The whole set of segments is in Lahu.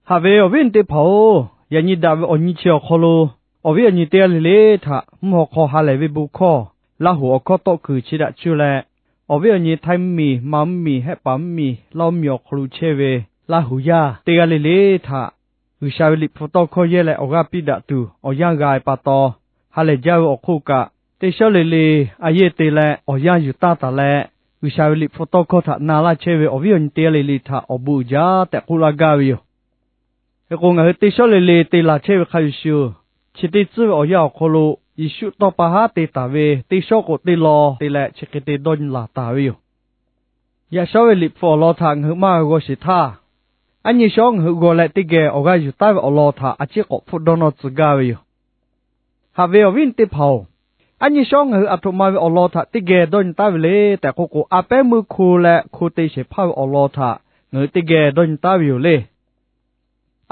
Haꞈ ve awˬ viˉ awˬ nyi teˇ hpaˍ-oˬ, yaꞈ nyi daꞈ ve awˬ nyi chi awˬ hk'aw lo awˬ viˉ awˬ nyi teˇ g'aˇ le le htaꞈ mvuhˇ haw hk'aw ha lehˬ ve bon hkawˇ, Laˇ hoˍ awˬ hkawˇ tawˆ kuiˬ chi daꞈ cuˇ leh, awˬ viˉ awˬ nyi Htaiˇ mvuhˇmiˬ, Manˇ mvuhˇmiˬ, Hehˆ paˍ mvuhˇmiˬ, Laˇ oˇ miˬ awˬ hk'aw lo chehˇ ve Laˇ hoˍ yaˇ teˇ g'aˇ le le htaꞈ G'uiˬsha ve Liꞈ hpu tawˇ hkawˇ yehˇ leh awˬ g'aˇ piˇ daꞈ tuˬ awˬ yanˇ g'a ve pa taw, ha lehˬ jaˇ ve awˬ hk'oˆ kaꞈ, teˇ shawˉ le le a yehˇ te leh awˬ yanˇ yuˬ taˇ taˍ leh, G'uiˬsha ve Liꞈ hpu tawˇ hkawˇ htaꞈ na laˇ chehˇ ve awˬ viˉ awˬ nyi teˇ g'aˇ le le htaꞈ awˬ bon uiˍ jaˇ tehꞈ k'oˆ laˇ gaˇ ve yoˬ. Hk'e k'o, ngaˬ hui teˇ shawˉ le le te laˬ chehˇ ve hk'a shuˍ shuˍ, chi teˇ tcuhˉ ve awˬ yanˇ awˬ hk'aw lo Yeˍsuˆ tawˇ pa haˉ te taˍ ve teˇ shawˉ k'o teˇ law te leh chi hk'e te dawˇ nyi laˬ taˍ ve yoˬ. Yaꞈ shawˉ ve Liꞈ hpu awˬ lawn htaꞈ ngaˬ hui maˇ g'aw sheˍ htaˇ, aˉ nyi shawˉ ngaˬ hui g'aw leh teˇ geh awˬ g'aˇ yuˬ taˉ ve awˬ lawn htaꞈ a ciˉ k'awꞈ hpfuhˆ dawˇ nawˇ tcuh gaˇ ve yoˬ. Haꞈ ve awˬ viˉ teˇ hpaˍ-oˬ, aˉ nyi shawˉ ngaˬ hui aˬ htoꞈ ma ve awˬ lawn htaꞈ teˇ geh dawˇ nyi taˉ ve le tehꞈ k'oˆ k'o, a pehˉ meuˇ hko leh hko te shehˍ hpaˇ ve awˬ lawn htaꞈ ngaˬ hui teˇ geh dawˇ nyi taˉ ve yoˬ le.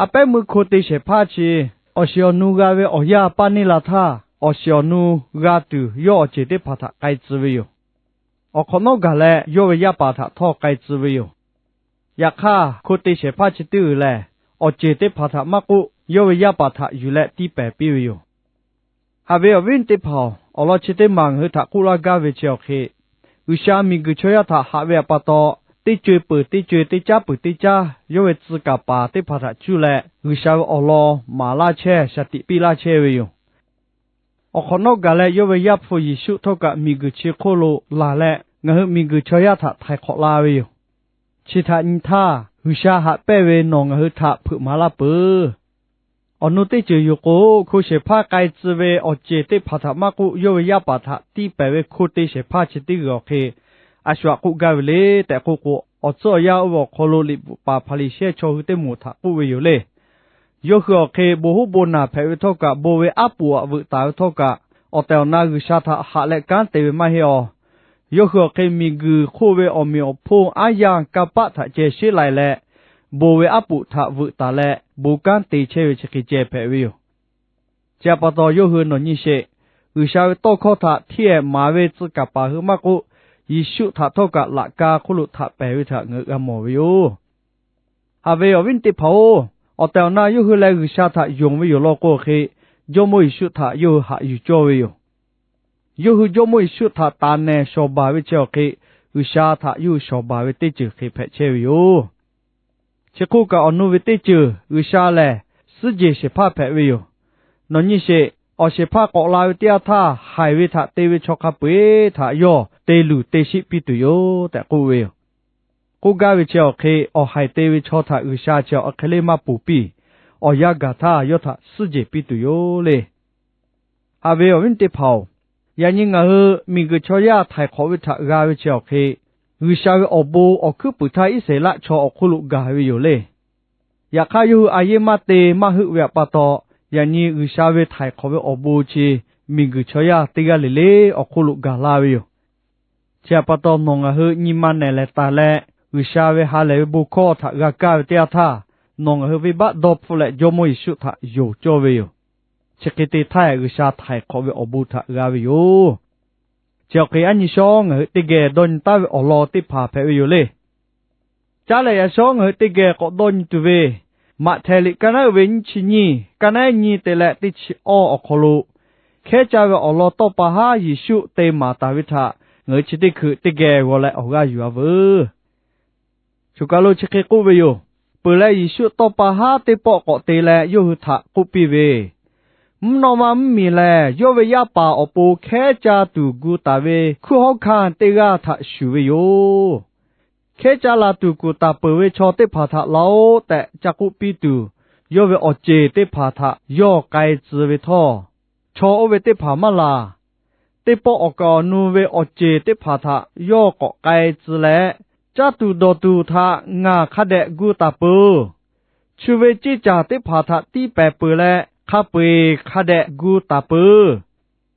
A pehˉ meuˇ hko te shehˍ hpaˇ chi, awˬ shiˍ awˬ nu g'a ve awˬ yanˇ paˇ neˇ la htaˇ, awˬ shiˍ awˬ nu g'a tuˬ yawˇ awˬ ceˬ teˇ hpaˍ htaꞈ k'ai tcuh ve yoˬ. Awˬ hk'awꞈ nawˉ gaˬ leh yawˇ ve yaˇ paˍ htaꞈ htawˇ k'ai tcuh ve yoˬ. Yaꞈ hk'aˇ, hko te shehˍ hpaˇ chi teˇ g'uiˬ lehˬ, awˬ ceˬ teˇ hpaˍ htaꞈ maˇ k'oˆ, yawˇ ve yaˇ paˍ htaꞈ yuˬ leh tiˇ pehˍ piˇ ve yoˬ. Haꞈ ve awˬ viˉ teˇ hpaˍ-oˬ, awˬ lawn chi teˇ maˬ ngaˬ hui htaꞈ k'oˆ laˇ gaˇ ve chi awˬ hk'e, G'uiˬsha miˬguiˬ chaw yaˇ htaꞈ haꞈ ve pa taw, teˇ co-e peuˬ teˇ co-e teˇ caˉ peuˬ teˇ caˉ yawˇ ve tcuh kaˍ paˍ teˇ hpaˍ htaꞈ cuˇ leh G'uiˬsha ve awˬ lawn maˍ laˇ chehˇ, shaˍ tiꞈ piˇ laˇ chehˇ ve yoˬ. Awˬ hk'awꞈ nawˉ gaˬ leh yawˇ ve Yaˇ hpu Yeˍsuˆ htawˇ kaꞈ miˬguiˬ chi hk'oˆ lo laˬ leh, ngaˬ hui miˬguiˬ chaw yaˇ htaꞈ htaiˍ hk'awꞈ la ve yoˬ. Chi htaꞈ nyi htaˇ, G'uiˬsha haꞈ pehnˇ ve nawˬ ngaˬ hui htaꞈ hpeuꞈ maˍ laˇ peuˬ. Awˬ nu teˇ ceuˬ yoˬ k'o, hko shehˍ hpaˇ k'ai tcuh ve awˬ ceˬ teˇ hpaˍ htaꞈ maˇ k'oˆ, yawˇ ve yaˇ paˍ htaꞈ tiˇ pehˍ ve hko te shehˍ hpaˇ chi teˇ g'uiˬ awˬ hk'e, a shu htaꞈ k'oˆ gaˇ ve le tehꞈ k'oˆ k'o, awˬ tcuhˉ awˬ yanˇ oˇ ve awˬ hk'aw lo liꞈ bvuhꞈ paˍ Hpaˍriˍsehˇ chaw hui teˇ moˍ htaꞈ k'oˆ ve yoˬ le. Yawˇ hui awˬ hk'e bon hoˉ bon naˬ hpehꞈ ve htawˇ kaꞈ, bon ve aˉ poꞈ htaꞈ veuꞈ taˍ ve htawˇ kaꞈ, awˬ tehˬ awˬ na G'uiˬsha htaꞈ haꞈ leh kanˉ te ve maˇ heˆ awˬ. Yawˇ hui awˬ hk'e miˬguiˬ hk'oˆ ve awˬ meꞈ awˬ hponˇ aˉ yanˇ kanˇ paˆ htaꞈ ceh sheˉ lai leh, bon ve aˉ poꞈ htaꞈ veuꞈ taˍ leh, bon kanˉ te chehˇ ve chi hk'e ceh hpehꞈ ve yoˬ. Chi htaꞈ pa taw, yawˇ hui nawˬ nyi sheˍ. G'uiˬsha ve tawˇ hkawˇ htaꞈ hteˇ ehˍ maˍ ve tcuh kaˍ paˍ hui maˇ k'oˆ, Yeˍsuˆ htaꞈ htawˇ kaꞈ laꞈ ka hk'oˆ lo htaꞈ pehˍ ve htaꞈ ngaˬ hui g'a mawˬ ve yoˬ. Haꞈ ve awˬ viˉ teˇ hpaˍ-oˬ, awˬ tehˬ awˬ na yawˇ hui leh G'uiˬsha htaꞈ yonˍ ve yoˬ law k'o hk'e, Jawˇmawˇ Yeˍsuˆ htaꞈ yawˇ hui haꞈ yuˬ cawˇ ve yoˬ. Yawˇ hui Jawˇmawˇ Yeˍsuˆ htaꞈ taˍ nehˬ shawˍ baˬ ve chi awˬ hk'e, G'uiˬsha htaꞈ yawˇ hui shawˍ baˬ ve teˇ ceuˬ hk'e hpehꞈ chehˇ ve yoˬ. Chi hk'oˆ kaꞈ, awˬ nu ve teˇ ceuˬ G'uiˬsha lehˬ suhˉ jehˬ shehˍ hpaˇ hpehꞈ ve yoˬ. Nawˬ nyi sheˍ. Awˬ shehˍ hpaˇ k'awꞈ la ve teˇ yanˇ htaˇ, haiˬ ve htaꞈ te ve chaw hk'a peu-eˬ htaꞈ yawˇ te luˬ te sheˆ piˇ tuˬ yoˬ tehꞈ k'oˆ ve yoˬ. K'oˆ gaˇ ve chi awˬ hk'e, awˬ haiˬ te ve chaw htaꞈ G'uiˬsha chi awˬ hk'e le maˇ ponˬ piˇ. Awˬ yanˇ gaˬ htaˇ yawˇ htaꞈ suhˉ jehˬ piˇ tuˬ yoˬ le. Haꞈ ve awˬ viˉ teˇ hpaˍ-oˬ, yaꞈ nyi ngaˬ hui miˬguiˬ chaw yaˇ htaiˍ hk'awꞈ ve htaꞈ g'a ve chi awˬ hk'e, G'uiˬsha ve awˬ bon awˬ hkuiˉ puiˍ htaˇ Iˉsaˍreˍlaˆ chaw awˬ hk'oˆ lo gaˬ ve yoˬ le. Yaꞈ hk'aˇ, yawˇ hui a yehˇ maˇ te maˇ heuˆ ve pa taw, yaꞈ nyi G'uiˬsha ve htaiˍ hk'awꞈ ve awˬ bon chi miˬguiˬ chaw yaˇ teˇ g'aˇ le le awˬ hk'oˆ lo gaˬ la ve yoˬ. Chi htaꞈ pa taw, nawˬ ngaˬ hui nyi ma nehˬ lehˬ taˍ leh, G'uiˬsha ve ha lehˬ ve bon hkawˇ htaꞈ g'a kaˇ ve teˇ yanˇ htaˇ, nawˬ ngaˬ hui venˇbaˆ dawˇ hpfuhˆ leh Jawˇmawˇ Yeˍsuˆ htaꞈ yonˍ cawˇ ve yoˬ. Chi hk'e te htaˇ, G'uiˬsha htaiˍ hk'awꞈ ve awˬ bon htaꞈ g'a ve yoˬ. Chi awˬ hk'e, aˉ nyi shawˉ ngaˬ hui teˇ geh dawˇ nyi taˉ ve awˬ lawn teˇ hpaˍ hpehꞈ ve yoˬ le. Caˉ leh, yaꞈ shawˉ ngaˬ hui teˇ geh k'awꞈ dawˇ nyi tuˬ ve, Maꞈhtehˍ liꞈ kaˇ naˉ uiˍ ve nyiˇ chi nyiˇ, kaˇ naˉ nyiˇ te leh teˇ chi awˇ awˬ hk'aw lo, hkehˉ caˇ ve awˬ lawn tawˇ pa haˉ Yeˍsuˆ te maˍ taˍ ve htaꞈ ngaˬ hui chi teˇ hkui teˇ geh g'aw leh awˬ g'aˇ yuˬ-a veuˬ. Choˬ kaˬ lo chi hk'e k'oˆ ve yoˬ. Peuˬ leh, Yeˍsuˆ tawˇ pa haˉ teˇ pawˆ k'awꞈ te leh yawˇ hui htaꞈ k'oˆ piˇ ve, Mvuhˇ naw ma mvuhˇmiˬ lehˬ, yawˇ ve yaˇ paˍ awˬ pon hkehˉ caˇ tuˬ gu taˍ ve hkunˉ hawˉ hkanˇ teˇ g'aˇ htaꞈ shuˍ ve yoˬ. Hkehˉ caˇ la tuˬ kuˬ taˍ peuˬ ve chaw teˇ hpaˍ htaꞈ la-oˆ tehꞈ ca k'oˆ piˇ tuˬ, yawˇ ve awˬ ceˬ teˇ hpaˍ htaꞈ yawˇ k'ai tcuh ve htawˇ, chaw oˇ ve teˇ hpaˍ maˇ laˬ. Teˇ pawˆ awˬ kaˍ awˬ nu ve awˬ ceˬ teˇ hpaˍ htaꞈ yawˇ k'awꞈ k'ai tcuh leh, Caˇ tuˬ dawˬ tuˬ htaꞈ ngaˬ hk'a dehꞈ gu taˍ peuˬ. Chu ve ceˇ caˬ teˇ hpaˍ htaꞈ tiˇ pehˍ peuˬ leh, hk'a peu-eˬ hk'a dehꞈ gu taˍ peuˬ.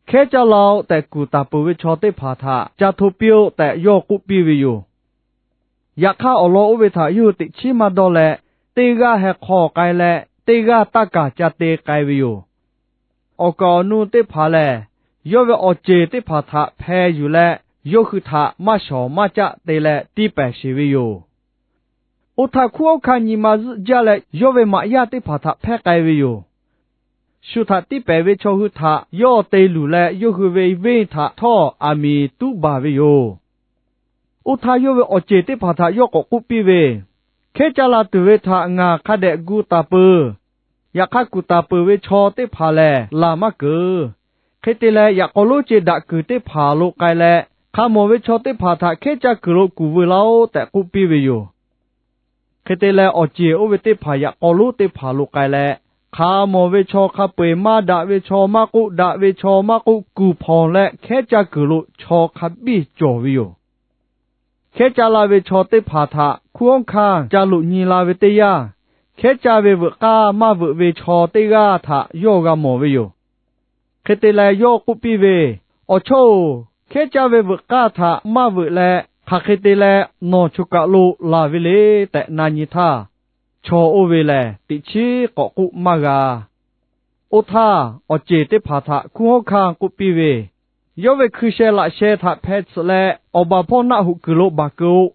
Hkehˉ caˇ la-oˆ tehꞈ kuˬ taˍ peuˬ ve chaw teˇ hpaˍ htaꞈ ca hto piˇ-oˆ tehꞈ yawˇ k'oˆ piˇ ve yoˬ. Yaꞈ hk'aˇ, awˬ lawn oˇ ve htaꞈ yawˇ hui teꞈ chiˉ maˇ dawˇ leh, teˇ g'aˇ heh hk'aw k'ai leh, teˇ g'aˇ taˇ kaˬ ca te k'ai ve yoˬ. Awˬ kaˍ awˬ nu teˇ hpaˍ lehˬ, yawˇ ve awˬ ceˬ teˇ hpaˍ htaꞈ hpeh yuˬ leh, yawˇ hui htaꞈ maˇ shawˍ maˇ caˆ te leh tiˇ pehˍ sheˬ ve yoˬ. Oˇ htaˇ, hkunˉ hawˉ hkanˇ nyi ma zuhˆ jaˇ leh, yawˇ ve maꞈ yaˇ teˇ hpaˍ htaꞈ hpehˇ k'ai ve yoˬ. Shu htaꞈ tiˇ pehˍ ve chaw hui htaꞈ yawˇ te luˬ leh, yawˇ hui ve venˇ htaꞈ htawˇ aˬ miˍ tuˉ baˬ ve yoˬ. Oˇ htaˇ, yawˇ ve awˬ ceˬ teˇ hpaˍ htaꞈ yawˇ k'awꞈ k'oˆ piˇ ve, Hkehˉ caˇ la tuˬ ve htaꞈ ngaˬ hk'a dehꞈ gu taˍ peuˬ. Yaꞈ hk'aˇ, kuˬ taˍ peuˬ ve chaw teˇ hpaˍ lehˬ, laˬ maˇ keunˍ. Hk'e te leh, yaꞈ k'aw lonˉ ce daꞈ kuiˬ teˇ hpaˍ lo k'ai leh, hk'a mawˬ ve chaw teˇ hpaˍ htaꞈ hkehˉ caˇ kuiˬ lo kuˬ veu laˇ-oˆ tehꞈ k'oˆ piˇ ve yoˬ. Hk'e te leh, awˬ ceˬ oˇ ve teˇ hpaˍ yaꞈ k'aw lonˉ teˇ hpaˍ lo k'ai leh, hk'a mawˬ ve chaw hk'a peu-eˬ maˇ daꞈ ve chaw maˇ k'oˆ, daꞈ ve chaw maˇ k'oˆ, kuˬ hpawnˬ leh hkehˉ caˇ kuiˬ lo chaw hk'a biˇ cawˬ ve yoˬ. Hkehˉ caˇ la ve chaw teˇ hpaˍ htaꞈ hkunˉ hawˉ hkanˇ ca loꞈ nyi la ve teˇ yanˇ, hkehˉ caˇ ve veuꞈ k'aˇ maˇ veuꞈ ve chaw teˇ g'aˇ htaꞈ yawˇ g'a mawˬ ve yoˬ. Hk'e te leh, yawˇ k'oˆ piˇ ve, Awˬ chawˇ-oˬ, hkehˉ caˇ ve veuꞈ k'aˇ htaꞈ maˇ veuꞈ leh, hk'aˬ hk'e te leh nawˬ choˬ kaˬ lo laˬ ve le tehꞈ na nyi htaˇ, chaw oˇ ve lehˬ teꞈ chiˉ k'awꞈ k'oˆ maˇ g'a. Oˇ htaˇ, awˬ ceˬ teˇ hpaˍ htaꞈ hkunˉ hawˉ hkanˇ k'oˆ piˇ ve, Yawˇ ve hkui sheh laꞈ sheh htaꞈ hpeh tsuhꞈ leh, awˬ baˬ hpawˇ naˆ hoꞈ kuiˬ lo baˬ keu-o.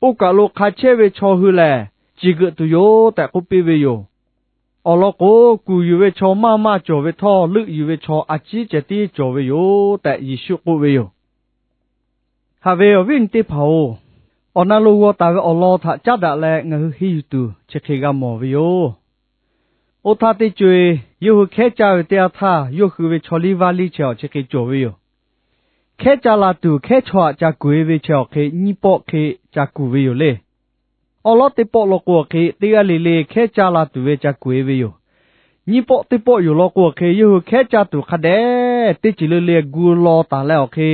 Oˇ kaˬ lo hk'a chehˇ ve chaw hui lehˬ, ciˬ geuꞈ tuˬ yoˬ tehꞈ k'oˆ piˇ ve yoˬ. Awˬ lawn k'o, kuˬ yuˬ ve chaw maˇ maˇ cawˬ ve htawˇ, leuˆ yuˬ ve chaw a ciˉ ceh tiˉ cawˬ ve yoˬ tehꞈ Yeˍsuˆ k'oˆ ve yoˬ. Haꞈ ve awˬ viˉ awˬ nyi teˇ hpaˍ-oˬ, awˬ na lo g'aw taˍ ve awˬ lawn htaꞈ caˉ daꞈ leh ngaˬ hui henˇ yuˬ tuˬ chi hk'e g'a mawˬ ve yoˬ. Oˇ htaˇ teˇ co-e, yawˇ hui hkehˉ caˇ ve teˇ yanˇ htaˇ, yawˇ hui ve chaw liˇ vaˇ liˇ chehˇ awˬ chi hk'e cawˬ ve yoˬ. Hkehˉ caˇ la tuˬ hkehˉ chaw htaꞈ ca kuˬ-e ve chehˇ awˬ hk'e, nyiˇ pawˆ hk'e ca kuˬ ve yoˬ le. Awˬ lawˉ teˇ pawˆ law k'o awˬ hk'e, teˇ g'aˇ le le hkehˉ caˇ la tuˬ ve ca kuˬ-e ve yoˬ. Nyiˇ pawˆ teˇ pawˆ yoˬ law k'o awˬ hk'e, yawˇ hui hkehˉ caˇ tuˬ hk'a dehꞈ teˇ ceuˬ le le gu law taˍ leh awˬ hk'e,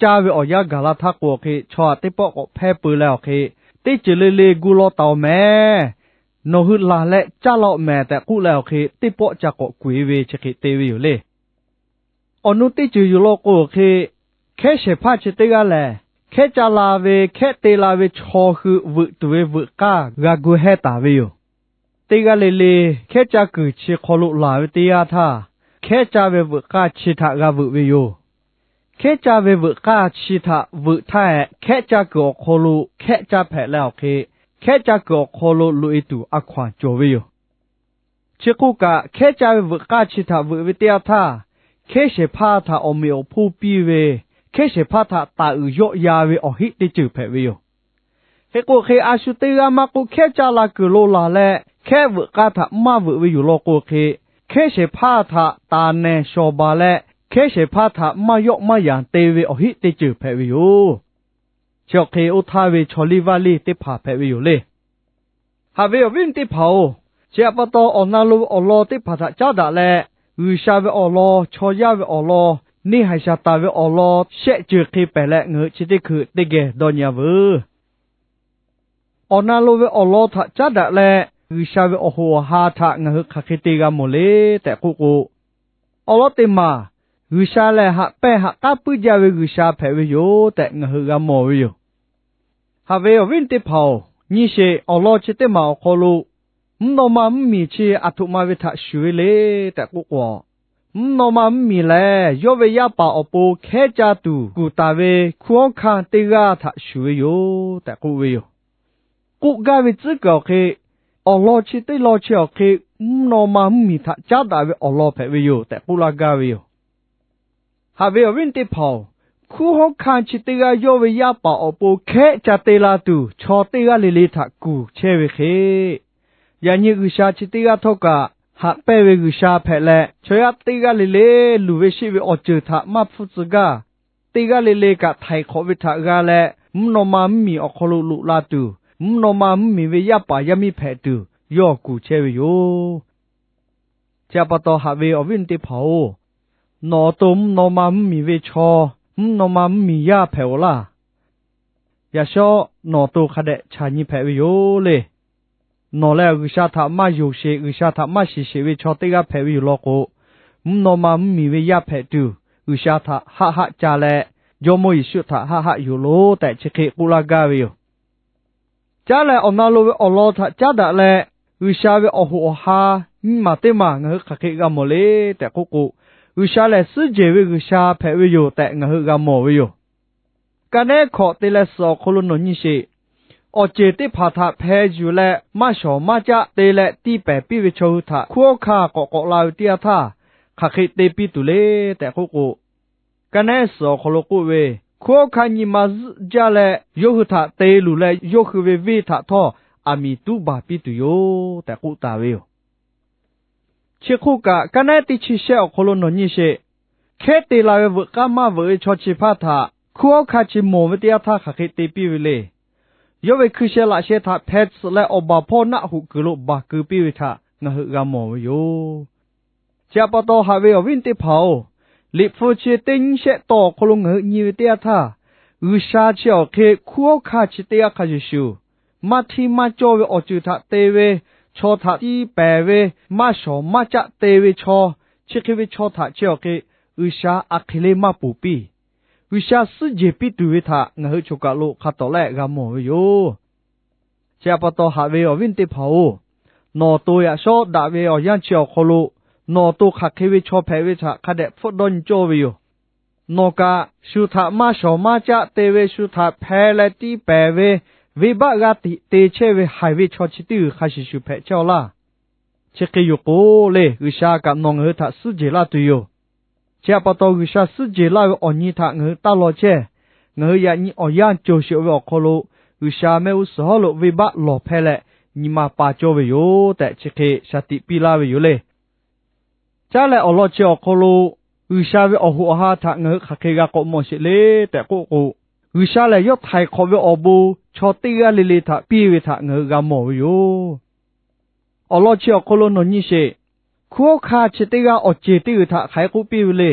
caˇ ve awˬ yanˇ gaˬ la htaˇ k'o awˬ hk'e, chaw htaꞈ teˇ pawˆ k'awꞈ hpehˇ peu leh awˬ hk'e, teˇ ceuˬ le le gu law taˍ-oˬ mehˍ. Nawˬ hui laˬ leh caˇ la-oˬ mehˍ tehꞈ k'oˆ leh awˬ hk'e, teˇ pawˆ ca k'awꞈ kuˬ-e ve chi hk'e te ve yoˬ le. Awˬ nu teˇ ceuˬ yoˬ law k'o awˬ hk'e, hkehˉ shehˍ hpaˇ chi teˇ g'aˇ lehˬ, hkehˉ caˇ la ve hkehˉ te la ve chaw hui veuꞈ tuˬ ve veuꞈ k'aˇ g'a gu heh taˍ ve yoˬ. Teˇ g'aˇ le le hkehˉ caˇ kuiˬ chi hk'aw lo laˬ ve teˇ yanˇ htaˇ, hkehˉ caˇ ve veuꞈ k'aˇ chi htaꞈ g'a veuꞈ ve yoˬ. Hkehˉ caˇ ve veuꞈ k'aˇ chi htaꞈ veuꞈ htaˇ hehꞈ, hkehˉ caˇ kuiˬ awˬ hk'aw lo hkehˉ caˇ hpehꞈ leh awˬ hk'e, hkehˉ caˇ kuiˬ awˬ hk'aw lo loꞈ-e tuˬ a hkaw-anˬ cawˬ ve yoˬ. Chi hk'oˆ kaꞈ, hkehˉ caˇ ve veuꞈ k'aˇ chi htaꞈ veuꞈ ve teˇ yanˇ htaˇ, hkehˉ shehˍ hpaˇ htaꞈ awˬ meꞈ awˬ hponˇ piˇ ve, hkehˉ shehˍ hpaˇ htaꞈ taˍ uiˍ yawˆ ya ve awˬ heˆ teˇ ceuˬ hpehꞈ ve yoˬ. Hk'e k'o hk'e, a shu teˇ g'aˇ maˇ k'oˆ, hkehˉ caˇ la kuiˬ lo laˬ leh hkehˉ veuꞈ k'aˇ htaꞈ maˇ veuꞈ ve yoˬ law k'o hk'e, hkehˉ shehˍ hpaˇ htaꞈ taˍ nehˬ shawˍ baˬ leh, hkehˉ shehˍ hpaˇ htaꞈ maˇ yawˆ maˇ yanˍ te ve awˬ heˆ teˇ ceuˬ hpehꞈ ve yoˬ. Chi awˬ hk'e oˇ htaˇ ve chaw liˇ vaˇ liˇ teˇ hpaˍ hpehꞈ ve yoˬ le. Haꞈ ve awˬ viˉ teˇ hpaˍ-oˬ, chi htaꞈ pa taw awˬ na lo ve awˬ lawn teˇ hpaˍ htaꞈ caˉ daꞈ leh, G'uiˬsha ve awˬ lawn, chaw yaˇ ve awˬ lawn, neˇ haiˬ shaˍ taˍ ve awˬ lawn shehˆ ceuˬ hk'e pehˍ leh ngaˬ hui chi teˇ hkui teˇ geh dawˇ nyi-a veuˬ. Awˬ na lo ve awˬ lawn htaꞈ caˉ daꞈ leh, G'uiˬsha ve awˬ hoꞈ awˬ ha htaꞈ ngaˬ hui hk'aˬ hk'e te g'a mawˬ le tehꞈ k'oˆ k'o, awˬ lawn teˇ maˬ, G'uiˬsha lehˬ haꞈ pehnˇ haꞈ k'aˉ puiˉ jaˇ ve G'uiˬsha hpehꞈ ve yoˬ tehꞈ ngaˬ hui g'a mawˬ ve yoˬ. Haꞈ ve awˬ viˉ teˇ hpaˍ-oˬ, nyi sheˍ, awˬ lawn chi teˇ maˬ awˬ hk'aw lo mvuhˇ naw ma mvuhˇmiˬ chi aˬ htoꞈ ma ve htaꞈ shuˍ ve le tehꞈ k'oˆ k'o, mvuhˇ naw ma mvuhˇmiˬ lehˬ yawˇ ve yaˇ paˍ awˬ pon hkehˉ caˇ tuˬ kuˬ taˍ ve hkunˉ hawˉ hkanˇ teˇ g'aˇ htaꞈ shuˍ ve yoˬ tehꞈ k'oˆ ve yoˬ. K'oˆ gaˇ ve tcuhˉ kuiˬ awˬ hk'e, awˬ lawn chi teˇ lawn chi awˬ hk'e mvuhˇ naw ma mvuhˇmiˬ htaꞈ caˉ daꞈ ve awˬ lawn hpehꞈ ve yoˬ tehꞈ k'oˆ laˇ gaˇ ve yoˬ. Haꞈ ve awˬ viˉ teˇ hpaˍ-oˬ, hkunˉ hawˉ hkanˇ chi teˇ g'aˇ yawˇ ve yaˇ paˍ awˬ pon hkehˉ caˇ te la tuˬ chaw teˇ g'aˇ le le htaꞈ kuˬ chehˇ ve hk'e, yaꞈ nyi G'uiˬsha chi teˇ g'aˇ htawˇ kaꞈ haꞈ pehnˇ ve G'uiˬsha hpehꞈ leh, chaw yaˇ teˇ g'aˇ le le luˬ ve sheˆ ve awˬ ceuˬ htaꞈ maˇ hpfuhˇ tcuh gaˇ. Teˇ g'aˇ le le kaꞈ htaiˍ hk'awꞈ ve htaꞈ g'a leh, mvuhˇ naw ma mvuhˇmiˬ awˬ hk'aw lo loꞈ la tuˬ, mvuhˇ naw ma mvuhˇmiˬ ve yaˇ paˍ yaˇ miˇ hpehꞈ tuˬ yawˇ kuˬ chehˇ ve yoˬ. Chi htaꞈ pa taw haꞈ ve awˬ viˉ teˇ hpaˍ-oˬ, nawˬ awˬ to mvuhˇ naw ma mvuhˇmiˬ ve chaw, mvuhˇ naw ma mvuhˇmiˬ yaˇ hpehꞈ-oꞈ laˇ. Yaꞈ shawˉ nawˬ awˬ to hk'a dehꞈ chaˬ nyi hpehꞈ ve yoˬ le. Nawˬ lehˬ G'uiˬsha htaꞈ maˇ yonˍ sheˍ, G'uiˬsha htaꞈ maˇ shiˍ sheˍ ve chaw teˇ g'aˇ hpehꞈ ve yoˬ law k'o, mvuhˇ naw ma mvuhˇmiˬ ve yaˇ hpehꞈ tuˬ, G'uiˬsha htaꞈ haˆ haˆ ca leh, Jawˇmawˇ Yeˍsuˆ htaꞈ haˆ haˆ yonˍ loˬ tehꞈ chi hk'e k'oˆ laˇ gaˇ ve yoˬ. Caˉ leh awˬ na lo ve awˬ lawn htaꞈ caˉ daꞈ leh, G'uiˬsha ve awˬ hoꞈ awˬ ha nyiˇ maˬ teˇ maˬ ngaˬ hui hk'aˬ hk'e g'a mawˬ le tehꞈ k'oˆ k'o, G'uiˬsha lehˬ suhˉ jehˬ ve G'uiˬsha hpehꞈ ve yoˬ tehꞈ ngaˬ hui g'a mawˬ ve yoˬ. Ka nehˉ hkawꞈ te leh suhˍ awˬ hk'aw lo nawˬ nyi sheˍ. awˬ ceˬ teˇ hpaˍ htaꞈ hpeh yuˬ leh maˇ shawˍ maˇ caˆ te leh tiˇ pehˍ piˇ ve chaw hui htaꞈ hkunˉ hawˉ hkanˇ k'awꞈ k'awꞈ la ve teˇ yanˇ htaˇ, hk'aˬ hk'e te piˇ tuˬ le tehꞈ k'oˆ k'o, Ka nehˉ suhˍ awˬ hk'aw lo k'oˆ ve, hkunˉ hawˉ hkanˇ nyi ma zuhˆ jaˇ leh yawˇ hui htaꞈ te luˬ leh yawˇ hui ve venˇ htaꞈ htawˇ aˬ miˍ tuˉ baˬ piˇ tuˬ yoˬ tehꞈ k'oˆ taˍ ve yoˬ. Chi hk'oˆ kaꞈ, Ka nehˉ teˇ chi shehˆ awˬ hk'aw lo nawˬ nyi sheˍ. Hkehˉ te la ve veuꞈ k'aˇ maˇ veuꞈ ve chaw chi hpaˇ htaꞈ hkunˉ hawˉ hkanˇ chi mawˬ ve teˇ yanˇ htaˇ hk'aˬ hk'e te piˇ ve le. Yawˇ ve hkui sheh laꞈ sheh htaꞈ hpeh tsuhꞈ leh, awˬ baˬ hpawˇ naˆ hoꞈ kuiˬ lo baˬ keu piˇ ve htaꞈ ngaˬ hui g'a mawˬ ve yoˬ. Chi htaꞈ pa taw, haꞈ ve awˬ viˉ teˇ hpaˍ-oˬ, Liꞈ hpu chi teˇ nyiˇ shehˆ taw awˬ hk'aw lo ngaˬ hui nyi ve teˇ yanˇ htaˇ, G'uiˬsha chi awˬ hk'e hkunˉ hawˉ hkanˇ chi teˇ g'aˇ hk'a shuˍ shuˍ, maˇ htiˇ maˇ cawˇ ve awˬ ceuˬ htaꞈ te ve, chaw htaꞈ tiˇ pehˍ ve, maˇ shawˍ maˇ caˆ te ve chaw, chi hk'e ve chaw htaꞈ chi awˬ hk'e G'uiˬsha aˬ hk'e le maˇ ponˬ piˇ. G'uiˬsha suhˉ jehˬ piˇ tuˬ ve htaꞈ ngaˬ hui choˬ kaˬ lo hk'a tawˍ lehˆ g'a mawˬ ve yoˬ. Chi htaꞈ pa taw, haꞈ ve awˬ viˉ teˇ hpaˍ-oˬ, nawˬ awˬ to yaꞈ shawˉ daꞈ ve awˬ yanˇ chi awˬ hk'aw lo nawˬ awˬ to hk'aˬ hk'e ve chaw hpehꞈ ve htaꞈ hk'a dehꞈ hpfuhˆ dawˇ nyi cawˇ ve yoˬ. Nawˬ kaꞈ shu htaꞈ maˇ shawˍ maˇ caˆ te ve, shu htaꞈ hpeh leh tiˇ pehˍ ve, venˇbaˆ g'a tiꞈ te chehˇ ve haiˬ ve chaw chi teˇ g'uiˬ hk'a shuˍ shuˍ hpehꞈ chehˇ-aw laˇ. Chi hk'e yoˬ k'o le, G'uiˬsha kaꞈ nawˬ ngaˬ hui htaꞈ suhˉ jehˬ laˇ tuˬ yoˬ. Chi htaꞈ pa taw, G'uiˬsha suhˉ jehˬ laˇ ve awˬ nyi htaꞈ ngaˬ hui taˇ law chehˇ. Ngaˬ hui yaꞈ nyi awˬ yanˇ cawˬ sheˍ-oꞈ ve awˬ hk'aw lo, G'uiˬsha mehˆ g'uˇ suhˍ hawˉ lo venˇbaˆ lawˬ hpehˇ leh nyi ma pa cawˇ ve yoˬ tehꞈ, chi hk'e shaˍ tiꞈ piˇ laˇ ve yoˬ le. Caˉ leh awˬ lawn chi awˬ hk'aw lo, G'uiˬsha ve awˬ hoꞈ awˬ ha htaꞈ ngaˬ hui hk'aˬ hk'e g'a k'awꞈ mawˬ sheˍ le tehꞈ k'oˆ k'o, G'uiˬsha lehˬ yawˇ htaiˍ hk'awꞈ ve awˬ bon chaw teˇ g'aˇ le le htaꞈ piˇ ve htaꞈ ngaˬ hui g'a mawˬ ve yoˬ. Awˬ lawn chi awˬ hk'aw lo nawˬ nyi sheˍ. Hkunˉ hawˉ hkanˇ chi teˇ g'aˇ awˬ ceˬ teˇ g'uiˬ htaꞈ hk'aˬ hk'e k'oˆ piˇ ve le.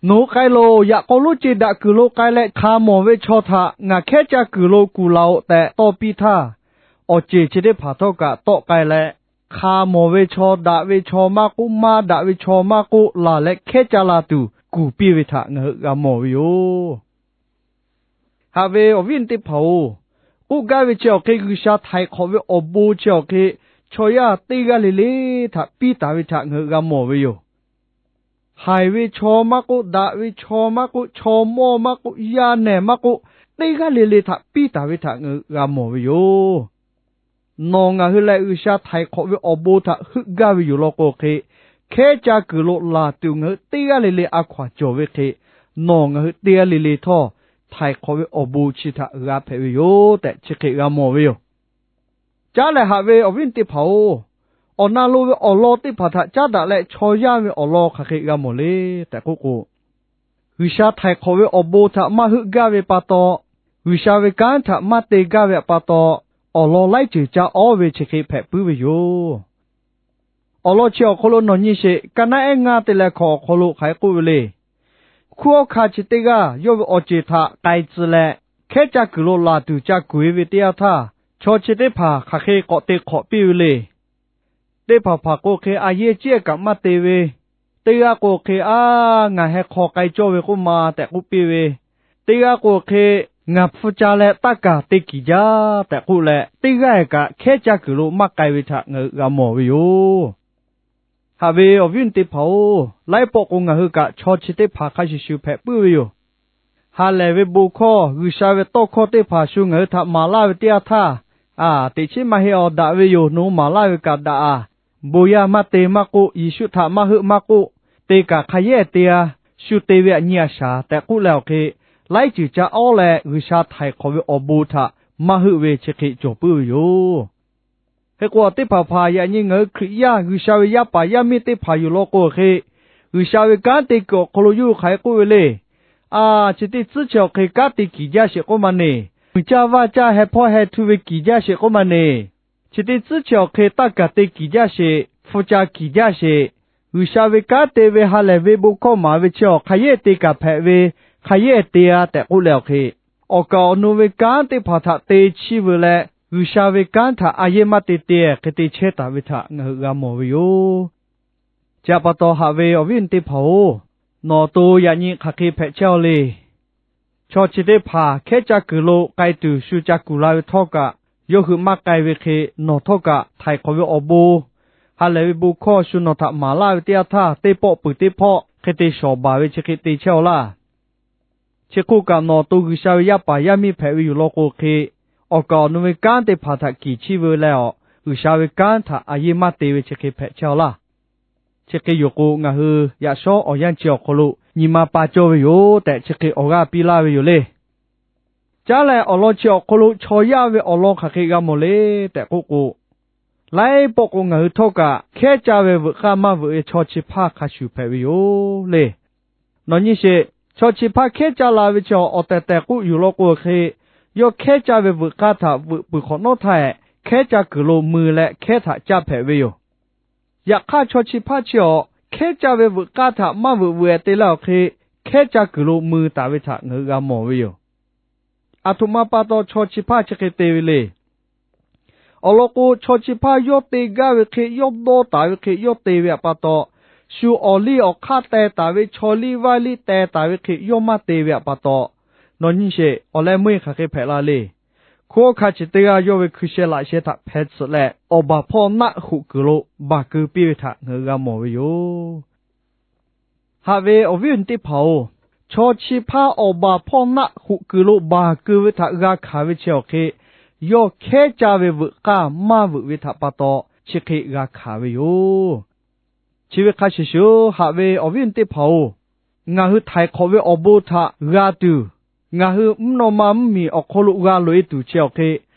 Nawˬ hui k'ai loˬ. Yaꞈ k'aw lonˉ ce daꞈ kuiˬ lo k'ai leh hk'a mawˬ ve chaw htaꞈ ngaˬ hkehˉ caˇ kuiˬ lo kuˬ laˬ-oꞈ tehꞈ tawˇ piˇ htaˇ, awˬ ceˬ chi teˇ hpaˍ htawˇ kaꞈ tawˆ k'ai leh, hk'a mawˬ ve chaw, daꞈ ve chaw maˇ k'oˆ, maˇ daꞈ ve chaw maˇ k'oˆ, laˬ leh hkehˉ caˇ la tuˬ kuˬ piˇ ve htaꞈ ngaˬ hui g'a mawˬ ve yoˬ. Haꞈ ve awˬ viˉ teˇ hpaˍ-oˬ, k'oˆ gaˇ ve chi awˬ hk'e G'uiˬsha htaiˍ hk'awꞈ ve awˬ bon chi awˬ hk'e chaw yaˇ teˇ g'aˇ le le htaꞈ piˇ taˍ ve htaꞈ ngaˬ hui g'a mawˬ ve yoˬ. Haiˬ ve chaw maˇ k'oˆ, daꞈ ve chaw maˇ k'oˆ, chaw mawˇ maˇ k'oˆ, yaˇ nehˬ maˇ k'oˆ, teˇ g'aˇ le le htaꞈ piˇ taˍ ve htaꞈ ngaˬ hui g'a mawˬ ve yoˬ. Nawˬ ngaˬ hui leh G'uiˬsha htaiˍ hk'awꞈ ve awˬ bon htaꞈ heuˆ gaˇ ve yoˬ law k'o hk'e, hkehˉ caˇ kuiˬ lo laˬ tuˬ ngaˬ hui teˇ g'aˇ le le a hkaw-anˬ cawˬ ve hk'e, nawˬ ngaˬ hui teˇ g'aˇ le le htawˇ, htaiˍ hk'awꞈ ve awˬ bon chi htaꞈ g'a hpehꞈ ve yoˬ tehꞈ chi hk'e g'a mawˬ ve yoˬ. Caˉ leh haꞈ ve awˬ viˉ teˇ hpaˍ-oˬ, awˬ na lo ve awˬ lawn teˇ hpaˍ htaꞈ caˉ daꞈ leh chaw yaˇ ve awˬ lawn hk'aˬ hk'e g'a mawˬ le tehꞈ k'oˆ k'o, G'uiˬsha htaiˍ hk'awꞈ ve awˬ bon htaꞈ maˇ heuˆ gaˇ ve pa taw, G'uiˬsha ve kanˉ htaꞈ maˇ te gaˇ ve pa taw, awˬ lawn laiˉ ceuˬ ca awˉ ve chi hk'e hpehꞈ puiˉ ve yoˬ. Awˬ lawn chi awˬ hk'aw lo nawˬ nyi sheˍ. Ka naˉ ehˉ ngaˇ te leh hkawꞈ awˬ hk'aw lo hk'aˬ hk'e k'oˆ ve le. Hkunˉ hawˉ hkanˇ chi teˇ g'aˇ yawˇ ve awˬ ceˬ htaꞈ k'ai tcuh leh, hkehˉ caˇ kuiˬ lo laˬ tuˬ ca kuˬ e ve teˇ yanˇ htaˇ, chaw chi teˇ hpaˍ hk'aˬ hk'e k'awꞈ te hk'awꞈ piˇ ve le. Teˇ hpaˍ hpaˍ k'o hk'e, a yehˇ ciˉ kaꞈ maˇ te ve, teˇ g'aˇ k'o hk'e, a, ngaˬ heh hk'aw k'ai cawˇ ve k'oˆ ma tehꞈ k'oˆ piˇ ve, teˇ g'aˇ k'o hk'e, ngaˬ hpu ca leh taˇ kaˬ te kiˬ jaˇ tehꞈ k'oˆ leh, teˇ g'aˇ kaꞈ hkehˉ caˇ kuiˬ lo maˇ k'ai ve htaꞈ ngaˬ hui g'a mawˬ ve yoˬ. Haꞈ ve awˬ viˉ teˇ hpaˍ-oˬ, laiˉ pawˆ k'o ngaˬ hui kaꞈ chaw chi teˇ hpaˍ hk'a shuˍ shuˍ hpehꞈ puiˉ ve yoˬ. Ha lehˬ ve bon hkawˇ, G'uiˬsha ve tawˇ hkawˇ teˇ hpaˍ shu ngaˬ hui htaꞈ maˍ laˇ ve teˇ yanˇ htaˇ, a, teꞈ chiˉ maˇ heˆ, awˬ daꞈ ve yoˬ, nawˬ hui maˍ laˇ ve kaꞈ daꞈ-a. Bon yaˇ maˇ te maˇ k'oˆ, Yeˍsuˆ htaꞈ maˇ heuˆ maˇ k'oˆ, te kaꞈ hk'a yehˇ te-a, shu te ve aꞈ nyi a shaˍ tehꞈ k'oˆ leh awˬ hk'e, laiˉ ceuˬ ca awˉ leh G'uiˬsha htaiˍ hk'awꞈ ve awˬ bon htaꞈ maˇ heuˆ ve chi hk'e cawˬ puiˉ ve yoˬ. Hk'e k'o, teˇ hpaˍ hpaˍ yaꞈ nyi ngaˬ hui Hkriꞈ yaˇ, G'uiˬsha ve yaˇ paˍ yaˇ miˇ teˇ hpaˍ yoˬ law k'o hk'e, G'uiˬsha ve kanˉ te kuiˬ awˬ hk'aw lo yawˇ hui hk'aˬ hk'e k'oˆ ve le. A, chi teˇ tcuhˉ chi awˬ hk'e kanˉ te kiˬ jaˇ sheˍ k'oˆ ma neˬ. Muiˬ caˇ vaˇ caˇ heh hpawˇ heh htu ve kiˬ jaˇ sheˍ k'oˆ ma neˬ. Chi teˇ tcuhˉ chi awˬ hk'e taˇ kaˬ te kiˬ jaˇ sheˍ, hpu ca kiˬ jaˇ sheˍ. G'uiˬsha ve kanˉ te ve ha lehˬ ve bon hkawˇ maˍ ve chi awˬ hk'a yehˇ te kaꞈ hpehꞈ ve, hk'a yehˇ te-a tehꞈ k'oˆ leh awˬ hk'e, awˬ kaˍ awˬ nu ve kanˉ teˇ hpaˍ htaꞈ te chiˇ veu leh, G'uiˬsha ve kanˉ htaꞈ a yehˇ maˇ te te hk'e te chehˇ taˍ ve htaꞈ ngaˬ hui g'a mawˬ ve yoˬ. Chi htaꞈ pa taw haꞈ ve awˬ viˉ teˇ hpaˍ-oˬ, nawˬ awˬ to yaꞈ nyi hk'aˬ hk'e hpehꞈ chehˇ-aw le. Chaw chi teˇ hpaˍ hkehˉ caˇ kuiˬ lo k'ai tuˬ shu ca kuˬ la ve htawˇ kaꞈ, yawˇ hui maˇ k'ai ve hk'e nawˬ htawˇ kaꞈ htaiˍ hk'awꞈ ve awˬ bon, ha lehˬ ve bon hkawˇ shu nawˬ htaꞈ maˍ laˇ ve teˇ yanˇ htaˇ, teˇ pawˆ peuˬ teˇ pawˆ hk'e te shawˍ baˬ ve chi hk'e te chehˇ-aw laˇ. Chi hk'oˆ kaꞈ, nawˬ awˬ to G'uiˬsha ve yaˇ paˍ yaˇ miˇ hpehꞈ ve yoˬ law k'o hk'e, awˬ kaˍ awˬ nu ve kanˉ teˇ hpaˍ htaꞈ kiˍ chiˇ veu leh awˬ, G'uiˬsha ve kanˉ htaꞈ a yeˇ maˇ te ve chi hk'e hpehꞈ chehˇ-aw laˇ. Chi hk'e yoˬ k'o, ngaˬ hui yaꞈ shawˉ awˬ yanˇ chi awˬ hk'aw lo nyi ma pa cawˇ ve yoˬ tehꞈ, chi hk'e awˬ g'aˇ piˇ laˇ ve yoˬ le. Caˉ leh, awˬ lawn chi awˬ hk'aw lo chaw yaˇ ve awˬ lawn hk'aˬ hk'e g'a mawˬ le tehꞈ k'oˆ k'o, laiˉ pawˆ k'o ngaˬ hui htawˇ kaꞈ hkehˉ caˇ ve veuꞈ k'aˇ maˇ veuꞈ ve chaw chi hpaˇ hk'a shuˍ hpehꞈ ve yoˬ le. Nawˬ nyi sheˍ, chaw chi hpaˇ hkehˉ caˇ la ve chi awˬ tehˬ tehˬ k'oˆ yuˬ law k'o hk'e, yawˇ hkehˉ caˇ ve veuꞈ k'aˇ htaꞈ veuꞈ peuˬ hk'awꞈ nawˉ htaˇ hehꞈ, hkehˉ caˇ kuiˬ lo mui leh hkehˉ htaꞈ caˇ hpehꞈ ve yoˬ. Yaꞈ hk'aˇ, chaw chi hpaˇ chi awˬ hkehˉ caˇ ve veuꞈ k'aˇ htaꞈ maˇ veuꞈ veuꞈ-e te laˇ awˬ hk'e, hkehˉ caˇ kuiˬ lo mui taˍ ve htaꞈ ngaˬ hui g'a mawˬ ve yoˬ. Aˬ htoꞈ ma pa taw chaw chi hpaˇ chi hk'e te ve le. Awˬ lawn k'o, chaw chi hpaˇ yawˇ te gaˇ ve hk'e yawˇ dawˇ taˍ ve hk'e yawˇ te ve htaꞈ pa taw, shu awˬ liˇ awˬ hk'aˇ teh taˍ ve chaw liˇ vaˇ liˇ teh taˍ ve hk'e yawˇ maˇ te ve htaꞈ pa taw, nawˬ nyi sheˍ, awˬ leh meuˇ hk'aˬ hk'e hpehꞈ la le. Hkunˉ hawˉ hkanˇ chi teˇ g'aˇ yawˇ ve hkui sheh laꞈ sheh htaꞈ hpeh tsuhꞈ leh, awˬ baˬ hpawˇ naˆ hoꞈ kuiˬ lo baˬ keu piˇ ve htaꞈ ngaˬ hui g'a mawˬ ve yoˬ. Haꞈ ve awˬ viˉ awˬ nyi teˇ hpaˍ-oˬ, chaw chi hpaˇ awˬ baˬ hpawˇ naˆ hoꞈ kuiˬ lo baˬ keu ve htaꞈ g'a hkanˍ ve chi awˬ hk'e, yawˇ hkehˉ caˇ ve veuꞈ k'aˇ maˇ veuꞈ ve htaꞈ pa taw chi hk'e g'a hkanˍ ve yoˬ. Chi ve hk'a shuˍ shuˍ, haꞈ ve awˬ viˉ awˬ nyi teˇ hpaˍ-oˬ, ngaˬ hui htaiˍ hk'awꞈ ve awˬ bon htaꞈ g'a tuˬ, ngaˬ hui mvuhˇ naw ma mvuhˇmiˬ awˬ hk'aw lo g'a loꞈ-e tuˬ chi awˬ hk'e,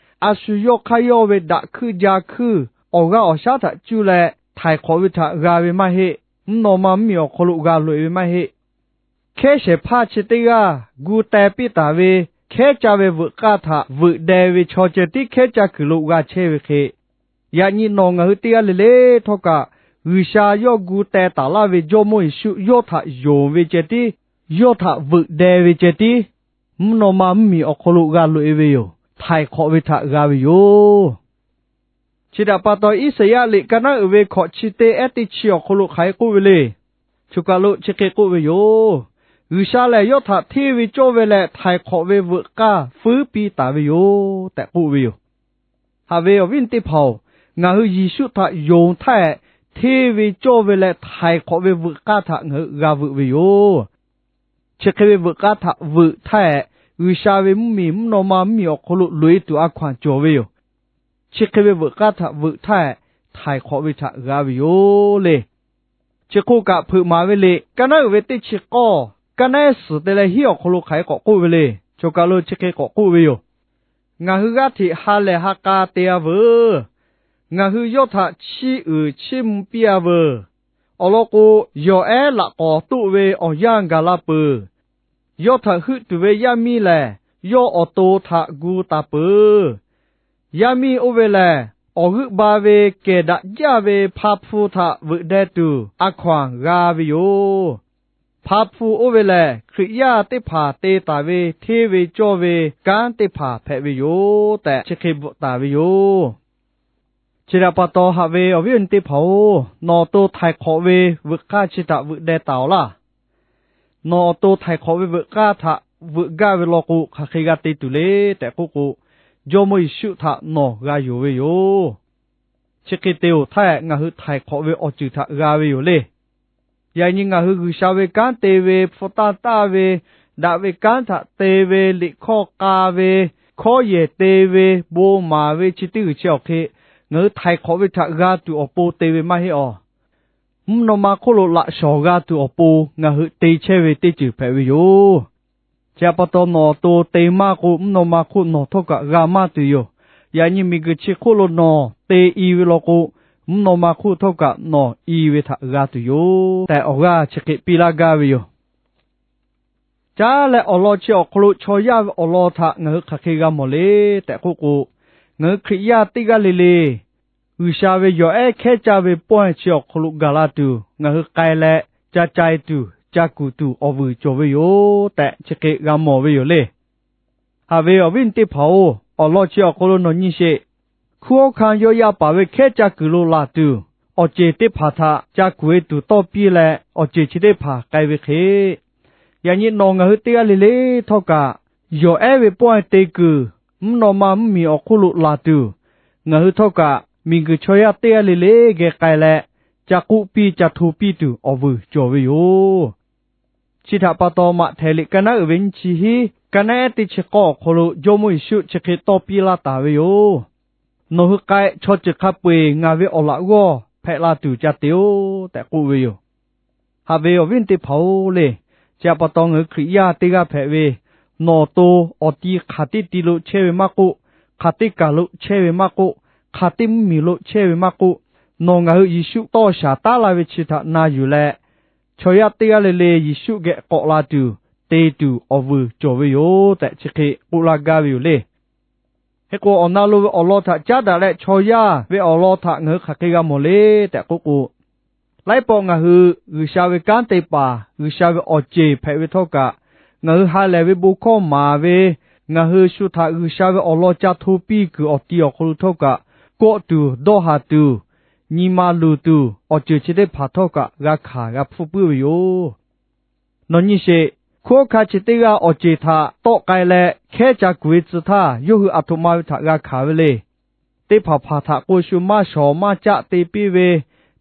a shu yawˇ hk'aˇ yawˇ ve daꞈ hkuiˇ ja hkuiˇ awˬ g'aˇ awˬ shaˉ htaꞈ cuˇ leh htaiˍ hk'awꞈ ve htaꞈ g'a ve maˇ heˆ. Mvuhˇ naw ma mvuhˇmiˬ awˬ hk'aw lo g'a loꞈ-e ve maˇ heˆ. Hkehˉ shehˍ hpaˇ chi teˇ g'aˇ gu teh piˇ taˍ ve hkehˉ caˇ ve veuꞈ k'aˇ htaꞈ veuꞈ deh ve chaw ceh tiˉ hkehˉ caˇ kuiˬ lo g'a chehˇ ve hk'e, yaꞈ nyi nawˬ ngaˬ hui teˇ g'aˇ le le htawˇ kaꞈ, G'uiˬsha yawˇ gu teh taˍ laˇ ve Jawˇmawˇ Yeˍsuˆ yawˇ htaꞈ yonˍ ve ceh tiˉ, yawˇ htaꞈ veuꞈ deh ve ceh tiˉ, mvuhˇ naw ma mvuhˇmiˬ awˬ hk'aw lo g'a loꞈ-e ve yoˬ. Htaiˍ hk'awꞈ ve htaꞈ g'a ve yoˬ. Chi htaꞈ pa taw, Iˉsaˍyaˆ liꞈ ka naˉ uiˍ ve hkawꞈ chi teˇ ehˉ teˇ chi awˬ hk'aw lo hk'aˬ hk'e k'oˆ ve le. Choˬ kaˬ lo chi hk'e k'oˆ ve yoˬ. G'uiˬsha lehˬ, yawˇ htaꞈ hteˇ ve cawˇ ve leh htaiˍ hk'awꞈ ve veuꞈ k'aˇ fuiˉ piˇ taˍ ve yoˬ tehꞈ k'oˆ ve yoˬ. Haꞈ ve awˬ viˉ teˇ hpaˍ-oˬ, ngaˬ hui Yeˍsuˆ htaꞈ yonˍ htaˇ hehꞈ, hteˇ ve cawˇ ve leh htaiˍ hk'awꞈ ve veuꞈ k'aˇ htaꞈ ngaˬ hui g'a veuꞈ ve yoˬ. Chi hk'e ve veuꞈ k'aˇ htaꞈ veuꞈ htaˇ hehꞈ, G'uiˬsha ve mvuhˇmiˬ mvuhˇ naw ma mvuhˇmiˬ awˬ hk'aw lo loꞈ-e tuˬ a hkaw-anˬ cawˬ ve yoˬ. Chi hk'e ve veuꞈ k'aˇ htaꞈ veuꞈ htaˇ hehꞈ, htaiˍ hk'awꞈ ve htaꞈ g'a ve yoˬ le. Chi hk'oˆ kaꞈ, hpeuꞈ maˍ ve liꞈ ka naˉ uiˍ ve teˇ chi k'awˇ, ka naˉ suhˍ te leh hiˉ awˬ hk'aw lo hk'aˬ hk'e k'awꞈ k'oˆ ve le. Choˬ kaˬ lo chi hk'e k'awꞈ k'oˆ ve yoˬ. Ngaˬ hui g'aˇ hteꞈ ha lehˬ ha k'a te-a veuˬ. Ngaˬ hui yawˇ htaꞈ chiˇ uiˍ chiˇ mvuh piˇ-a veuˬ. Awˬ lawn k'o, yawˬ ehˉ laꞈ k'awˍ toˆ ve awˬ yanˇ gaˬ la peuˬ. Yawˇ htaꞈ heuˆ tuˬ ve yaˇ miˇ lehˬ, yawˇ awˬ to htaꞈ gu taˍ peuˬ. Yaˇ miˇ oˇ ve lehˬ, awˬ g'euˆ ba ve kehˬ daꞈ jaˇ ve hpa hpu htaꞈ veuꞈ deh tuˬ a hkaw-anˬ g'a ve yoˬ. Hpa hpu oˇ ve lehˬ, Hkriꞈ yaˇ teˇ hpaˍ te taˍ ve hteˇ ve cawˇ ve kanˉ teˇ hpaˍ hpehꞈ ve yoˬ tehꞈ, chi hk'e bvuhꞈ taˍ ve yoˬ. Chi htaꞈ pa taw, haꞈ ve awˬ viˉ awˬ nyi teˇ hpaˍ-oˬ, nawˬ awˬ to htaiˍ hk'awꞈ ve veuꞈ k'aˇ chi htaꞈ veuꞈ deh taˍ-aw laˇ. Nawˬ awˬ to htaiˍ hk'awꞈ ve veuꞈ k'aˇ htaꞈ veuꞈ gaˇ ve law k'o, hk'aˬ hk'e g'a te tuˬ le tehꞈ k'oˆ k'o, Jawˇmawˇ Yeˍsuˆ htaꞈ nawˬ g'a yonˍ ve yoˬ. Chi hk'e te-oˬ htaˇ, ngaˬ hui htaiˍ hk'awꞈ ve awˬ ceuˬ htaꞈ g'a ve yoˬ le. Yaꞈ nyi ngaˬ hui G'uiˬsha ve kanˉ te ve, hpu tanˇ taˇ ve, daꞈ ve kanˉ htaꞈ te ve, liꞈ hkawˇ k'a ve, hkawˇ yehˬ te ve, bon maˍ ve, chi teˇ g'uiˬ chi awˬ hk'e ngaˬ hui htaiˍ hk'awꞈ ve htaꞈ g'a tuˬ awˬ pon te ve maˇ heˆ awˬ. Mvuhˇ naw ma hk'oˆ lo laꞈ shawˍ g'a tuˬ awˬ pon ngaˬ hui te chehˇ ve teˇ ceuˬ hpehꞈ ve yoˬ. Chi htaꞈ pa taw, nawˬ awˬ to te maˇ k'o, mvuhˇ naw ma hk'oˆ nawˬ htawˇ kaꞈ g'a maˇ tuˬ yoˬ. Yaꞈ nyi miˬguiˬ chi hk'oˆ lo nawˬ te i ve law k'o, mvuhˇ naw ma hk'oˆ htawˇ kaꞈ nawˬ i ve htaꞈ g'a tuˬ yoˬ tehꞈ, awˬ g'aˇ chi hk'e piˇ laˇ gaˇ ve yoˬ. Caˉ leh awˬ lawn chi awˬ hk'aw lo chaw yaˇ ve awˬ lawn htaꞈ ngaˬ hui hk'aˬ hk'e g'a mawˬ le tehꞈ k'oˆ k'o, ngaˬ hui Hkriꞈ yaˇ teˇ g'aˇ le le G'uiˬsha ve yawˬ ehˉ hkehˉ caˇ ve pawehˇ chi awˬ hk'aw lo gaˬ la tuˬ, ngaˬ hui k'ai leh ca cai tuˬ, ca kuˬ tuˬ awˬ vuiˬ cawˬ ve yoˬ tehꞈ, chi hk'e g'a mawˬ ve yoˬ le. Haꞈ ve awˬ viˉ awˬ nyi teˇ hpaˍ-oˬ, awˬ lawn chi awˬ hk'aw lo nawˬ nyi sheˍ. Hkunˉ hawˉ hkanˇ yawˇ yaˇ paˍ ve hkehˉ caˇ kuiˬ lo laˬ tuˬ, awˬ ceˬ teˇ hpaˍ htaꞈ ca kuˬ-e tuˬ tawˇ piˇ leh, awˬ ceˬ chi teˇ hpaˍ k'ai ve hk'e, yaꞈ nyi nawˬ ngaˬ hui teˇ g'aˇ le le htawˇ kaꞈ, yawˬ ehˉ ve pawehˇ te kuiˬ mvuhˇ naw ma mvuhˇmiˬ awˬ hk'oˆ lo laˬ tuˬ, ngaˬ hui htawˇ kaꞈ miˬguiˬ chaw yaˇ teˇ g'aˇ le le geh k'ai leh, ca k'oˆ piˇ ca hto piˇ tuˬ awˬ vuiˬ cawˬ ve yoˬ. Chi htaꞈ pa taw, Maꞈhtehˍ liꞈ ka naˉ uiˍ ve nyiˇ chi hiˉ, Ka naˉ ehˉ teˇ chi k'awˇ awˬ hk'aw lo Jawˇmawˇ Yeˍsuˆ chi hk'e tawˇ piˇ laˇ taˍ ve yoˬ. Nawˬ hui k'ai, chaw ceuˬ hk'a peu-eˬ ngaˬ ve awˬ laꞈ g'awˇ hpehꞈ la tuˬ ca te-oˆ tehꞈ k'oˆ ve yoˬ. Haꞈ ve awˬ viˉ teˇ hpaˍ-oˬ le, chi htaꞈ pa taw ngaˬ hui Hkriꞈ yaˇ teˇ g'aˇ hpehꞈ ve, nawˬ awˬ to awˬ ti hk'aˬ teˇ ti lo chehˇ ve maˇ k'oˆ, hk'aˬ teˇ kaˬ lo chehˇ ve maˇ k'oˆ, hk'aˬ teˇ mvuhˇmiˬ lo chehˇ ve maˇ k'oˆ, nawˬ ngaˬ hui Yeˍsuˆ tawˇ shaˍ taˉ la ve chi htaꞈ na yuˬ leh, chaw yaˇ teˇ g'aˇ le le Yeˍsuˆ geh k'awꞈ la tuˬ te tuˬ awˬ vuiˬ cawˬ ve yoˬ tehꞈ chi hk'e k'oˆ laˇ gaˇ ve yoˬ le. Hk'e k'o, awˬ na lo ve awˬ lawn htaꞈ caˉ daꞈ leh chaw yaˇ ve awˬ lawn htaꞈ ngaˬ hui hk'aˬ hk'e g'a mawˬ le tehꞈ k'oˆ k'o, laiˉ pawˆ ngaˬ hui G'uiˬsha ve kanˉ te paˍ, G'uiˬsha ve awˬ ceˬ hpehꞈ ve htawˇ kaꞈ, ngaˬ hui ha lehˬ ve bon hkawˇ maˍ ve, ngaˬ hui shu htaꞈ G'uiˬsha ve awˬ lawn ca hto piˇ kuiˬ awˬ ti awˬ hk'aw lo htawˇ kaꞈ, kawˆ tuˬ, dawˇ haˍ tuˬ, nyi ma luˬ tuˬ, awˬ ceuˬ chi teˇ hpaˍ htawˇ kaꞈ g'a hkanˍ g'a hpfuhˇ puiˉ ve yoˬ. Nawˬ nyi sheˍ, hkunˉ hawˉ hkanˇ chi teˇ g'aˇ awˬ ceˬ htaꞈ tawˆ k'ai leh hkehˉ ca kuˬ ve tcuh htaˇ, yawˇ hui aˬ htoꞈ ma ve htaꞈ g'a hkanˍ ve le. Teˇ hpaˍ hpaˍ htaꞈ k'o shu maˇ shawˍ maˇ caˆ te piˇ ve,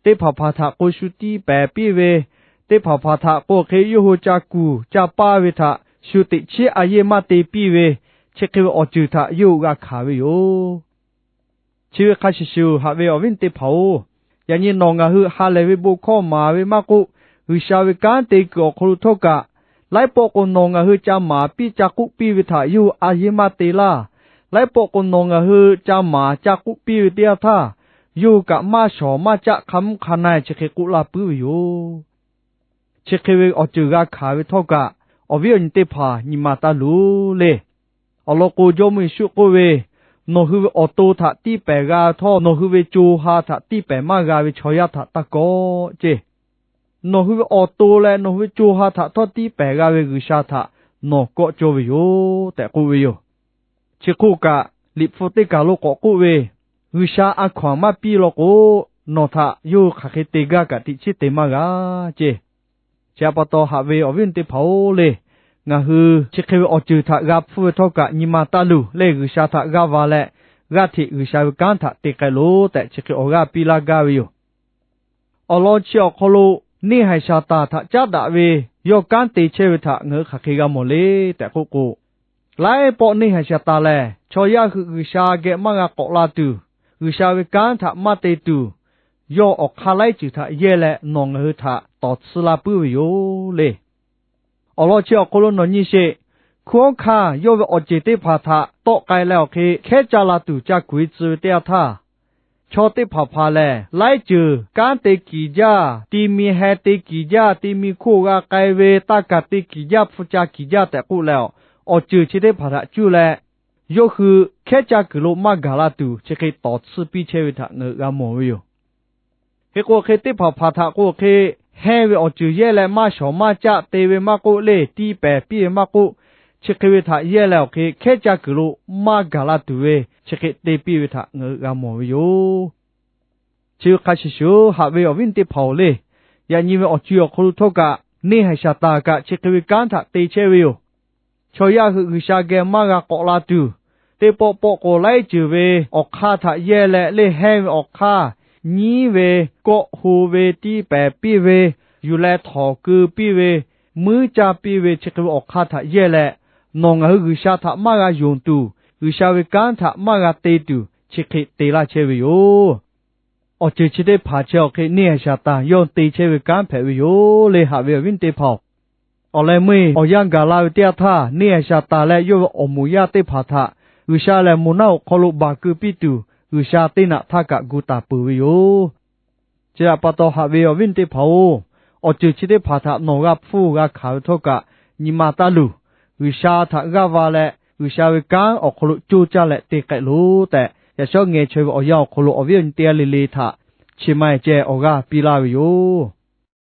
teˇ hpaˍ hpaˍ htaꞈ k'o shu tiˇ pehˍ piˇ ve, teˇ hpaˍ hpaˍ htaꞈ k'o hk'e yawˇ hui ca kuˬ ca paˇ ve htaꞈ shu teꞈ chiˉ a yeˇ maˇ te piˇ ve, chi hk'e ve awˬ ceuˬ htaꞈ yawˇ hui g'a hkanˍ ve yoˬ. Chi ve hk'a shuˍ shuˍ, haꞈ ve awˬ viˉ teˇ hpaˍ-oˬ, yaꞈ nyi nawˬ ngaˬ hui ha lehˬ ve bon hkawˇ maˍ ve maˇ k'oˆ, G'uiˬsha ve kanˉ te kuiˬ awˬ hk'aw lo htawˇ kaꞈ, laiˉ pawˆ k'o nawˬ ngaˬ hui ca maˍ piˇ ca k'oˆ piˇ ve htaꞈ yawˇ hui a yeˇ maˇ te laˇ. Laiˉ pawˆ k'o nawˬ ngaˬ hui ca maˍ ca k'oˆ piˇ ve teˇ yanˇ htaˇ, yawˇ hui kaꞈ maˇ shawˍ maˇ caˆ hk'a mvuhˇ hk'a na-e chi hk'e k'oˆ laˇ puiˉ ve yoˬ. Chi hk'e ve awˬ ceuˬ g'a hkanˍ ve htawˇ kaꞈ, awˬ viˉ awˬ nyi teˇ hpaˍ nyi ma taˇ luˬ le. Awˬ lawn k'o, Jawˇmawˇ Yeˍsuˆ k'oˆ ve, Nawˬ hui ve awˬ to htaꞈ tiˇ pehˍ g'a htawˇ, nawˬ hui ve co ha htaꞈ tiˇ pehˍ maˇ g'a ve chaw yaˇ htaꞈ taˇ kawˆ ceˇ. Nawˬ hui ve awˬ to leh nawˬ hui ve co ha htaꞈ htawˇ tiˇ pehˍ g'a ve G'uiˬsha htaꞈ nawˬ kawˆ cawˇ ve yoˬ tehꞈ k'oˆ ve yoˬ. Chi hk'oˆ kaꞈ, Liꞈ hpu teˇ kaˬ lo k'awꞈ k'oˆ ve, G'uiˬsha a hkaw-anˬ maˇ piˇ law k'o, nawˬ htaꞈ yawˇ hui hk'aˬ hk'e te gaˇ kaꞈ teꞈ chiˉ te maˇ g'a ceˇ. Chi htaꞈ pa taw, haꞈ ve awˬ viˉ teˇ hpaˍ-oˬ le, ngaˬ hui chi hk'e ve awˬ ceuˬ htaꞈ g'a hpfuhˇ ve htawˇ kaꞈ nyi ma taˇ luˬ le. G'uiˬsha htaꞈ g'aˇ va leh, g'aˇ hteꞈ G'uiˬsha ve kanˉ htaꞈ te k'ai loˬ tehꞈ, chi hk'e awˬ g'aˇ piˇ laˇ gaˇ ve yoˬ. Awˬ lawn chi awˬ hk'aw lo, neˇ haiˬ Saˍtanˍ htaꞈ caˉ daꞈ ve yawˇ kanˉ te chehˇ ve htaꞈ ngaˬ hui hk'aˬ hk'e g'a mawˬ le tehꞈ k'oˆ k'o, laiˉ pawˆ neˇ haiˬ Saˍtanˍ lehˬ, chaw yaˇ hui G'uiˬsha geh maˇ g'a k'awꞈ la tuˬ, G'uiˬsha ve kanˉ htaꞈ maˇ te tuˬ, yawˇ awˬ hk'aˇ laiˉ ceuˬ htaꞈ yehˇ leh nawˬ ngaˬ hui htaꞈ tawˍ tsuhˇ laˇ puiˉ ve yoˬ le. Awˬ lawn chi awˬ hk'aw lo nawˬ nyi sheˍ. Hkunˉ hawˉ hkanˇ yawˇ ve awˬ ceˬ teˇ hpaˍ htaꞈ tawˆ k'ai leh awˬ hk'e hkehˉ caˇ la tuˬ ca kuˬ e tcuh ve teˇ yanˇ htaˇ, chaw teˇ hpaˍ hpaˍ lehˬ, laiˉ ceuˬ kanˉ te kiˬ jaˇ, ti mi heh te kiˬ jaˇ, ti mi hkoˇ g'a k'ai ve, taˇ kaˬ te kiˬ jaˇ, hpu ca kiˬ jaˇ tehꞈ k'oˆ leh, awˬ ceuˬ chi teˇ hpaˍ htaꞈ cuˇ leh, yawˇ hui hkehˉ caˇ kuiˬ lo maˇ gaˬ la tuˬ chi hk'e tawˍ tsuhˇ piˇ chehˇ ve htaꞈ ngaˬ hui g'a mawˬ ve yoˬ. Hk'e k'o, hk'e teˇ hpaˍ hpaˍ htaꞈ k'o hk'e hehnˇ ve awˬ ceuˬ yehˇ leh maˇ shawˍ maˇ caˆ te ve maˇ k'oˆ, leˇ tiˇ pehˍ piˇ ve maˇ k'oˆ, chi hk'e ve htaꞈ yehˇ leh awˬ hk'e hkehˉ caˇ kuiˬ lo maˇ gaˬ la tuˬ ve chi hk'e te piˇ ve htaꞈ ngaˬ hui g'a mawˬ ve yoˬ. Chi ve hk'a shuˍ shuˍ, haꞈ ve awˬ viˉ teˇ hpaˍ-oˬ le, yaꞈ nyi ve awˬ co awˬ hk'aw lo htawˇ kaꞈ neˇ haiˬ Saˍtanˍ kaꞈ chi hk'e ve kanˉ htaꞈ te chehˇ ve yoˬ. Chaw yaˇ hui G'uiˬsha geh maˇ g'a k'awꞈ la tuˬ, teˇ pawˆ pawˆ k'o laiˉ ceuˬ ve awˬ hk'aˇ htaꞈ yehˇ leh, leˇ hehnˇ ve awˬ hk'aˇ, nyiˉ ve, kawˆ ho ve, tiˇ pehˍ piˇ ve, yuˬ leh htawnˍ keu piˇ ve, muiˉ caˇ piˇ ve chi hk'e ve awˬ hk'aˇ htaꞈ yehˇ leh, nawˬ ngaˬ hui G'uiˬsha htaꞈ maˇ g'a yonˍ tuˬ, G'uiˬsha ve kanˉ htaꞈ maˇ g'a te tuˬ chi hk'e te laˇ chehˇ ve yoˬ. Awˬ ceuˬ chi teˇ hpaˍ chi awˬ hk'e neˇ haiˬ Saˍtanˍ yawˇ te chehˇ ve kanˉ hpehꞈ ve yoˬ le, haꞈ ve awˬ viˉ teˇ hpaˍ-oˬ. Awˬ leh meuˇ awˬ yanˇ gaˬ la ve teˇ yanˇ htaˇ, neˇ haiˬ Saˍtanˍ leh yawˇ ve awˬ moˍ yaˇ teˇ hpaˍ htaꞈ G'uiˬsha lehˬ moˬ naˆ hoꞈ hk'aw lo baˬ keu piˇ tuˬ, G'uiˬsha teˇ naꞈ htaˇ kaꞈ gu taˍ peuˬ ve yoˬ. Chi htaꞈ pa taw, haꞈ ve awˬ viˉ teˇ hpaˍ-oˬ, awˬ ceuˬ chi teˇ hpaˍ htaꞈ nawˬ g'a hpfuhˇ g'a hkanˍ ve htawˇ kaꞈ nyi ma taˇ luˬ. G'uiˬsha htaꞈ g'aˇ va leh, G'uiˬsha ve kanˉ awˬ hk'aw lo coˇ caˇ leh te k'ai loˬ tehꞈ, yaꞈ shawˉ ngeh chaweh ve awˬ yanˇ awˬ hk'aw lo awˬ viˉ awˬ nyi teˇ g'aˇ le le htaꞈ chi ma-e ceh awˬ g'aˇ piˇ laˇ ve yoˬ.